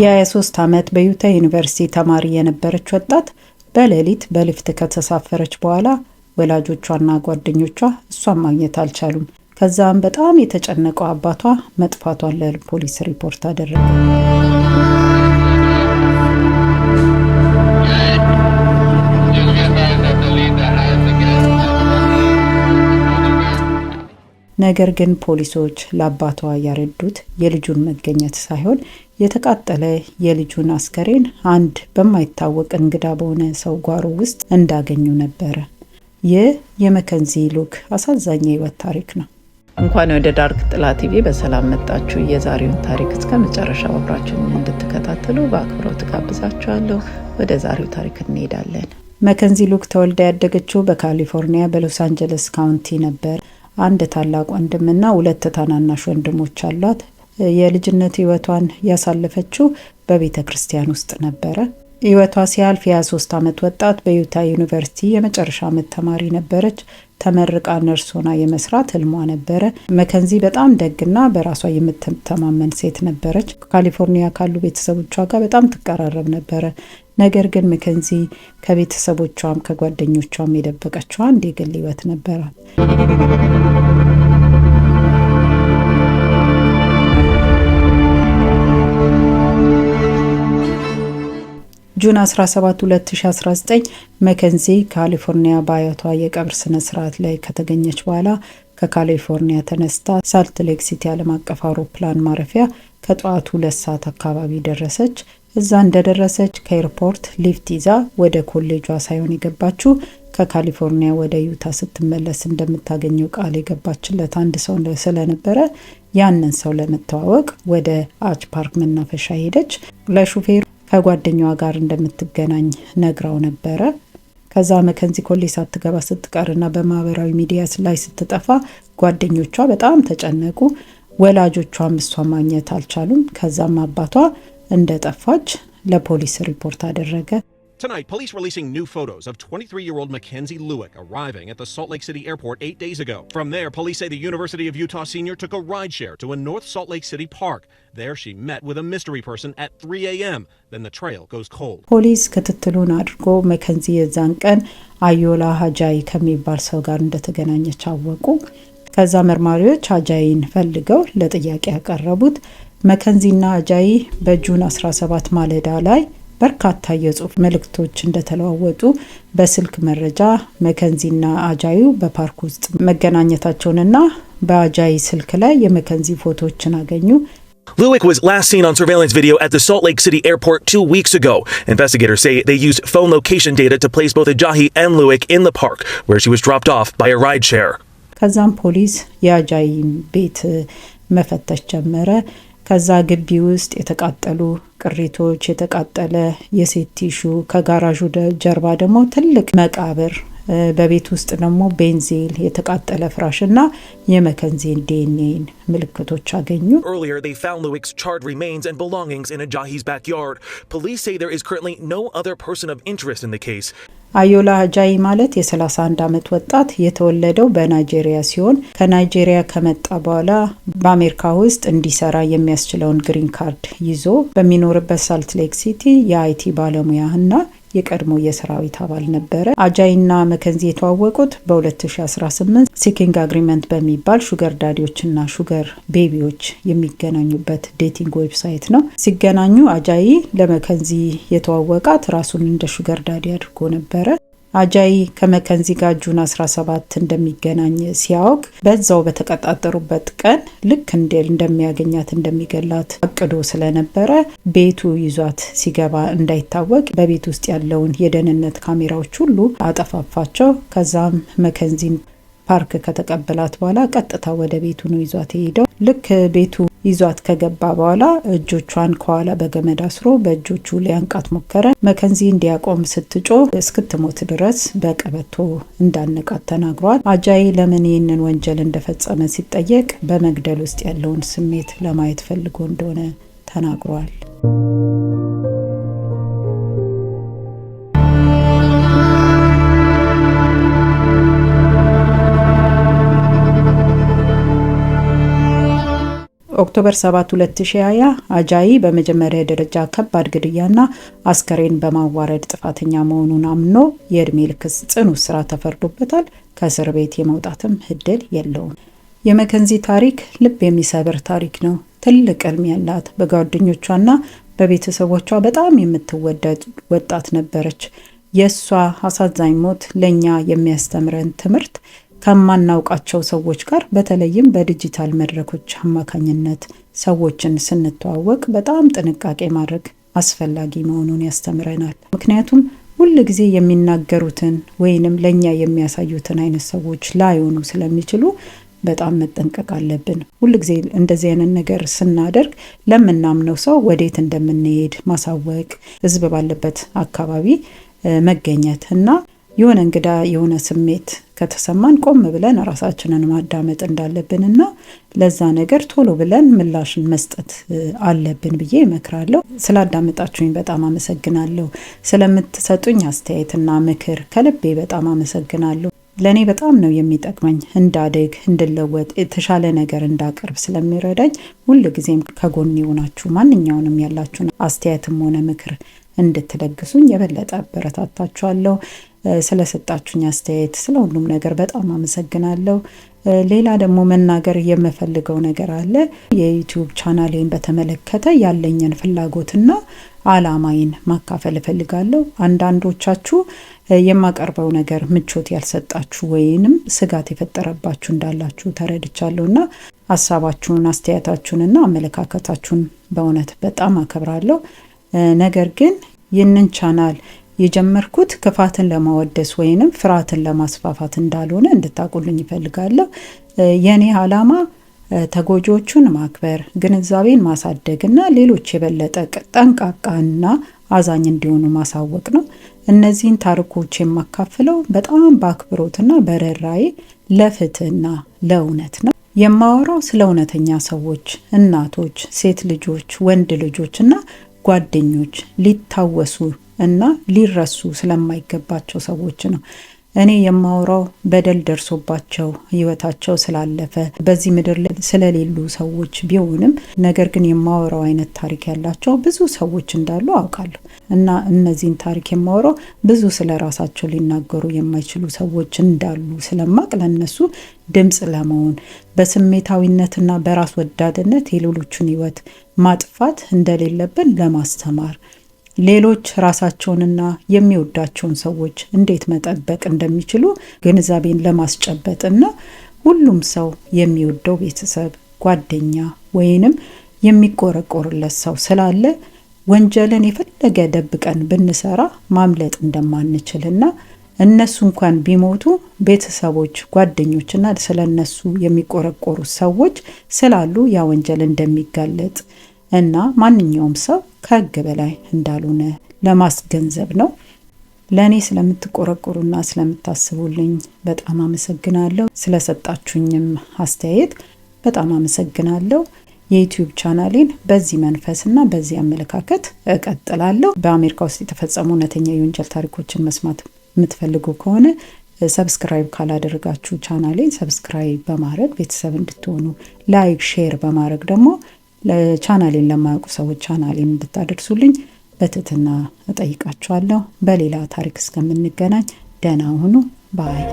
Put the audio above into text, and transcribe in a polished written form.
የ23 ዓመት በዩታ ዩኒቨርሲቲ ተማሪ የነበረች ወጣት በሌሊት በሊፍት ከተሳፈረች በኋላ ወላጆቿና ጓደኞቿ እሷን ማግኘት አልቻሉም። ከዛም በጣም የተጨነቀው አባቷ መጥፋቷን ለፖሊስ ሪፖርት አደረገ። ነገር ግን ፖሊሶች ለአባቷ ያረዱት የልጁን መገኘት ሳይሆን የተቃጠለ የልጁን አስከሬን አንድ በማይታወቅ እንግዳ በሆነ ሰው ጓሮ ውስጥ እንዳገኙ ነበረ። ይህ የመከንዚ ሉክ አሳዛኝ የህይወት ታሪክ ነው። እንኳን ወደ ዳርክ ጥላ ቲቪ በሰላም መጣችሁ። የዛሬውን ታሪክ እስከ መጨረሻው አብራችሁን እንድትከታተሉ በአክብሮት ጋብዛችኋለሁ። ወደ ዛሬው ታሪክ እንሄዳለን። መከንዚ ሉክ ተወልዳ ያደገችው በካሊፎርኒያ በሎስ አንጀለስ county ነበር። አንድ ታላቅ ወንድምና ሁለት ታናናሽ ወንድሞች አሏት። የልጅነት ህይወቷን ያሳለፈችው በቤተ ክርስቲያን ውስጥ ነበረ። ህይወቷ ሲያልፍ የ23 ዓመት ወጣት በዩታ ዩኒቨርሲቲ የመጨረሻ ዓመት ተማሪ ነበረች። ተመርቃ ነርስ ሆና የመስራት ህልሟ ነበረ። መከንዚ በጣም ደግና በራሷ የምትተማመን ሴት ነበረች። ካሊፎርኒያ ካሉ ቤተሰቦቿ ጋር በጣም ትቀራረብ ነበረ። ነገር ግን መከንዚ ከቤተሰቦቿም ከጓደኞቿም የደበቀችው አንድ የግል ህይወት ነበራት። June 17 2019 መከንዚ ካሊፎርኒያ በአያቷ የቀብር ስነ ስርዓት ላይ ከተገኘች በኋላ ከካሊፎርኒያ ተነስታ ሳልት ሌክ ሲቲ ዓለም አቀፍ አውሮፕላን ማረፊያ ከጠዋቱ 2 ሰዓት አካባቢ ደረሰች። እዛ እንደደረሰች ከ airport ሊፍት ይዛ ወደ ኮሌጇ ሳይሆን የገባችው ከካሊፎርኒያ ወደ ዩታ ስትመለስ እንደምታገኘው ቃል የገባችለት አንድ ሰው ስለነበረ ያንን ሰው ለመተዋወቅ ወደ አች ፓርክ መናፈሻ ሄደች። ለሹፌሩ ከጓደኛዋ ጋር እንደምትገናኝ ነግራው ነበረ። ከዛ መከንዚ ኮሌጅ ሳትገባ ስትቀርና በማህበራዊ ሚዲያ ላይ ስትጠፋ ጓደኞቿ በጣም ተጨነቁ። ወላጆቿም እሷን ማግኘት አልቻሉም። ከዛም አባቷ እንደጠፋች ለፖሊስ ሪፖርት አደረገ። Tonight, police releasing new photos of 23-year-old Mackenzie Lueck arriving at the Salt Lake City airport 8 days ago. From there, police say the University of Utah senior took a rideshare to a North Salt Lake City park. There, she met with a mystery person at 3 a.m. Then the trail goes cold. ፖሊስ ክትትሉን አድርጎ መከንዚ የዛን ቀን አዮላ ሀጃይ ከሚባል ሰው ጋር እንደተገናኘች አወቁ። ከዛ መርማሪዎች አጃይን ፈልገው ለጥያቄ ያቀረቡት። መከንዚና አጃይ በ June 17 ማለዳ ላይ በርካታ የጽሁፍ መልእክቶች እንደተለዋወጡ በስልክ መረጃ መከንዚና አጃዩ በፓርክ ውስጥ መገናኘታቸውንና በአጃይ ስልክ ላይ የመከንዚ ፎቶዎችን አገኙ። Lueck was last seen on surveillance video at the Salt Lake City airport 2 weeks ago. Investigators say they used phone location data to place both Ajayi and Lueck in the park, where she was dropped off by a rideshare. ከዛም ፖሊስ የአጃይን ቤት መፈተሽ ጀመረ። ከዛ ግቢ ውስጥ የተቃጠሉ ቅሪቶች፣ የተቃጠለ የሴት tissue፣ ከጋራዡ ጀርባ ደግሞ ትልቅ መቃብር፣ በቤት ውስጥ ደግሞ ቤንዚን፣ የተቃጠለ ፍራሽ እና የመከንዚን ዲኤንኤን ምልክቶች አገኙ። Earlier, they found Lueck's charred remains and belongings in Ajayi's backyard. Police say there is currently no other person of interest in the case. አዮላ አጃይ ማለት የ31 ዓመት ወጣት የተወለደው በናይጄሪያ ሲሆን ከናይጄሪያ ከመጣ በኋላ በአሜሪካ ውስጥ እንዲሰራ የሚያስችለውን green card ይዞ በሚኖርበት ሳልት ሌክ ሲቲ የ IT ባለሙያ እና የቀድሞ የሰራዊት አባል ነበረ። አጃይና መከንዚ የተዋወቁት በ2018 Seeking Agreement በሚባል sugar daddy ዎችና sugar baby ዎች የሚገናኙበት dating website ነው። ሲገናኙ አጃይ ለመከንዚ የተዋወቃት ራሱን እንደ sugar daddy አድርጎ ነበረ። አጃይ ከመከንዚ ጋር June 17 እንደሚገናኝ ሲያውቅ በዛው በተቀጣጠሩበት ቀን ልክ እንደሚያገኛት እንደሚገላት አቅዶ ስለነበረ ቤቱ ይዟት ሲገባ እንዳይታወቅ በቤት ውስጥ ያለውን የደህንነት ካሜራዎች ሁሉ አጠፋፋቸው። ከዛም መከንዚን ፓርክ ከተቀበላት በኋላ ቀጥታ ወደ ቤቱ ነው ይዟት የሄደው። ልክ ቤቱ ይዟት ከገባ በኋላ እጆቿን ከኋላ በገመድ አስሮ በእጆቹ ሊያንቃት ሞከረ። መከንዚ እንዲያቆም ስትጮህ እስክትሞት ድረስ በቀበቶ እንዳነቃት ተናግሯል። አጃይ ለምን ይህንን ወንጀል እንደፈጸመ ሲጠየቅ በመግደል ውስጥ ያለውን ስሜት ለማየት ፈልጎ እንደሆነ ተናግሯል። October 7 2020 አጃይ በመጀመሪያ ደረጃ ከባድ ግድያና አስከሬን በማዋረድ ጥፋተኛ መሆኑን አምኖ የእድሜ ልክ ጽኑ እስራት ተፈርዶበታል። ከእስር ቤት የመውጣትም እድል የለውም። የመከንዚ ታሪክ ልብ የሚሰብር ታሪክ ነው። ትልቅ ሕልም ያላት፣ በጓደኞቿና በቤተሰቦቿ በጣም የምትወደድ ወጣት ነበረች። የእሷ አሳዛኝ ሞት ለእኛ የሚያስተምረን ትምህርት ከማናውቃቸው ሰዎች ጋር፣ በተለይም በዲጂታል መድረኮች አማካኝነት ሰዎችን ስንተዋወቅ በጣም ጥንቃቄ ማድረግ አስፈላጊ መሆኑን ያስተምረናል። ምክንያቱም ሁል ጊዜ የሚናገሩትን ወይንም ለእኛ የሚያሳዩትን አይነት ሰዎች ላይሆኑ ስለሚችሉ በጣም መጠንቀቅ አለብን። ሁል ጊዜ እንደዚህ አይነት ነገር ስናደርግ ለምናምነው ሰው ወዴት እንደምንሄድ ማሳወቅ፣ ህዝብ ባለበት አካባቢ መገኘት እና የሆነ እንግዳ የሆነ ስሜት ከተሰማን ቆም ብለን ራሳችንን ማዳመጥ እንዳለብን እና ለዛ ነገር ቶሎ ብለን ምላሽን መስጠት አለብን ብዬ እመክራለሁ። ስላዳመጣችሁኝ በጣም አመሰግናለሁ። ስለምትሰጡኝ አስተያየትና ምክር ከልቤ በጣም አመሰግናለሁ። ለእኔ በጣም ነው የሚጠቅመኝ፣ እንዳድግ፣ እንድለወጥ፣ የተሻለ ነገር እንዳቀርብ ስለሚረዳኝ ሁል ጊዜም ከጎኔ ሆናችሁ ማንኛውንም ያላችሁን አስተያየትም ሆነ ምክር እንድትለግሱኝ የበለጠ አበረታታችኋለሁ። ስለሰጣችሁኝ አስተያየት፣ ስለ ሁሉም ነገር በጣም አመሰግናለሁ። ሌላ ደግሞ መናገር የምፈልገው ነገር አለ። የ YouTube ቻናሌን በተመለከተ ያለኝን ፍላጎትና አላማዬን ማካፈል እፈልጋለሁ። አንዳንዶቻችሁ የማቀርበው ነገር ምቾት ያልሰጣችሁ ወይንም ስጋት የፈጠረባችሁ እንዳላችሁ ተረድቻለሁ እና ሀሳባችሁን፣ አስተያየታችሁንና አመለካከታችሁን በእውነት በጣም አከብራለሁ። ነገር ግን ይህንን ቻናል የጀመርኩት ክፋትን ለማወደስ ወይንም ፍርሃትን ለማስፋፋት እንዳልሆነ እንድታውቁልኝ እፈልጋለሁ። የኔ ዓላማ ተጎጂዎቹን ማክበር፣ ግንዛቤን ማሳደግ እና ሌሎች የበለጠ ጠንቃቃና አዛኝ እንዲሆኑ ማሳወቅ ነው። እነዚህን ታሪኮች የማካፍለው በጣም በአክብሮትና በርህራሄ፣ ለፍትህና ለእውነት ነው። የማወራው ስለ እውነተኛ ሰዎች፣ እናቶች፣ ሴት ልጆች፣ ወንድ ልጆች እና ጓደኞች፣ ሊታወሱ እና ሊረሱ ስለማይገባቸው ሰዎች ነው። እኔ የማወራው በደል ደርሶባቸው ህይወታቸው ስላለፈ፣ በዚህ ምድር ላይ ስለሌሉ ሰዎች ቢሆንም፣ ነገር ግን የማወራው አይነት ታሪክ ያላቸው ብዙ ሰዎች እንዳሉ አውቃለሁ እና እነዚህን ታሪክ የማወራው ብዙ ስለ ራሳቸው ሊናገሩ የማይችሉ ሰዎች እንዳሉ ስለማቅ ለእነሱ ድምፅ ለመሆን፣ በስሜታዊነትና በራስ ወዳድነት የሌሎቹን ህይወት ማጥፋት እንደሌለብን ለማስተማር፣ ሌሎች ራሳቸውንና የሚወዳቸውን ሰዎች እንዴት መጠበቅ እንደሚችሉ ግንዛቤን ለማስጨበጥ እና ሁሉም ሰው የሚወደው ቤተሰብ፣ ጓደኛ ወይንም የሚቆረቆርለት ሰው ስላለ ወንጀልን የፈለገ ደብቀን ብንሰራ ማምለጥ እንደማንችልና እነሱ እንኳን ቢሞቱ ቤተሰቦች፣ ጓደኞችና ስለ እነሱ የሚቆረቆሩ ሰዎች ስላሉ ያ ወንጀል እንደሚጋለጥ እና ማንኛውም ሰው ከህግ በላይ እንዳልሆነ ለማስገንዘብ ነው። ለእኔ ስለምትቆረቆሩና ስለምታስቡልኝ በጣም አመሰግናለሁ። ስለሰጣችሁኝም አስተያየት በጣም አመሰግናለሁ። የ YouTube ቻናሌን በዚህ መንፈስና በዚህ አመለካከት እቀጥላለሁ። በአሜሪካ ውስጥ የተፈጸሙ እውነተኛ የወንጀል ታሪኮችን መስማት የምትፈልጉ ከሆነ subscribe ካላደረጋችሁ ቻናሌን subscribe በማድረግ ቤተሰብ እንድትሆኑ፣ like፣ share በማድረግ ደግሞ ቻናሌን ለማያውቁ ሰዎች ቻናሌን እንድታደርሱልኝ በትህትና እጠይቃችኋለሁ። በሌላ ታሪክ እስከምንገናኝ ደህና ሁኑ። Bye.